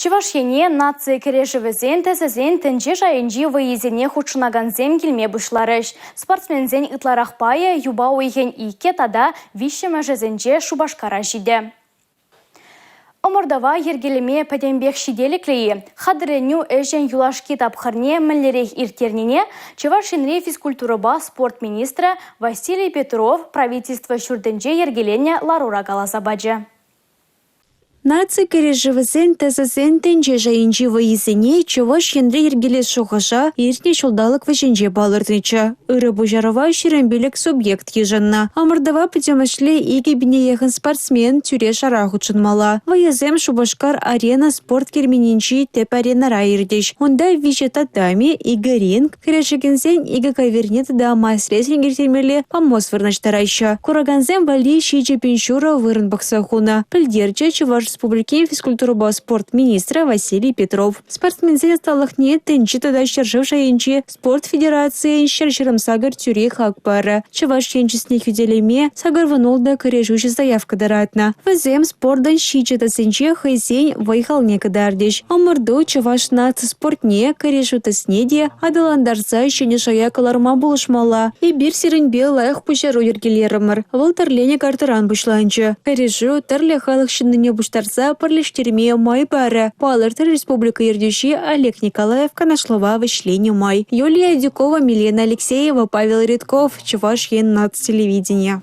Чӑваш Ене наци кӗрешӗвӗсен тӗсӗсен тӗнче шайӗнчи вӑййисене хутшӑнакансем килме пуҫларӗҫ. Спортсменсен ытларах пайӗ юпа уйӑхӗн 2 тата виҫҫӗмӗшӗсенче Шупашкара ҫитӗ. Ӑмӑртӑва йӗркелеме пӗтӗмпех ҫителӗклӗ-и? Хатӗрленӳ ӗҫӗн юлашки тапхӑрне мӗнлерех ирттернине Чӑваш Енри физкультурӑпа спорт министрӗ Василий Петров Правительство ҫуртӗнче йӗркеленӗ ларура каласа пачӗ. Наци кӗрешӗвӗсен тӗсӗсен тӗнче шайӗнчи вӑййисене Чӑваш Енре йӗркелес шухӑша иртнӗ ҫулталӑк вӗҫӗнче палӑртнӑччӗ. Ырӑ пуҫарӑва 25 субъект йышӑннӑ. Ӑмӑртӑва пӗтӗмӗшле 2 пине яхӑн спортсмен тӳре-шара хутшӑнмалла. Вӑйӑсем Шупашкар-Арена спорт керменӗнчи тӗп аренӑра иртӗҫ. Унта 3 татами, 2 ринг, Кӗрешекенсен икӗ кавирне тата мас-рестлинг ирттермелли помост вырнаҫтараҫҫӗ. Куракансем валли 7 пин ҫурӑ вырӑн пӑхса хунӑ, пӗлтерчӗ Чӑваш Республикин физкультурӑпа спорт министрӗ Василий Петров. Спортсменсен ӑсталӑхне тӗнче тата ҫӗршыв шайӗнчи спорт федерацийӗн 128 тӳри хак парӗ. Чӑваш Ен чысне хӳтӗлеме 86 кӗрешӳҫӗ заявка тӑратнӑ. Вӗсем спортӑн ҫичӗ тӗсӗнче хӑйсен вӑй-халне кӑтартӗҫ. Ӑмӑрту чӑваш наци спортне, кӗрешӳ тӗсне те аталантарса ҫӗнӗ шая кӑларма пулӑшмалла. Эпир сирӗнпе лайӑх пуҫару йӗркелерӗмӗр. Вӑл тӗрленӗ картӑран пуҫланчӗ. Кӗрешӳ тӗрлӗ халӑх ҫыннине пуҫтарса пӗрлештерме май парӗ, палӑртрӗ республика ертӳҫи Олег Николаев канашлӑва вӗҫленӗ май. Юлия Адюкова, Милена Алексеева, Павел Редков, Чӑваш Ен наци телевиденийӗ.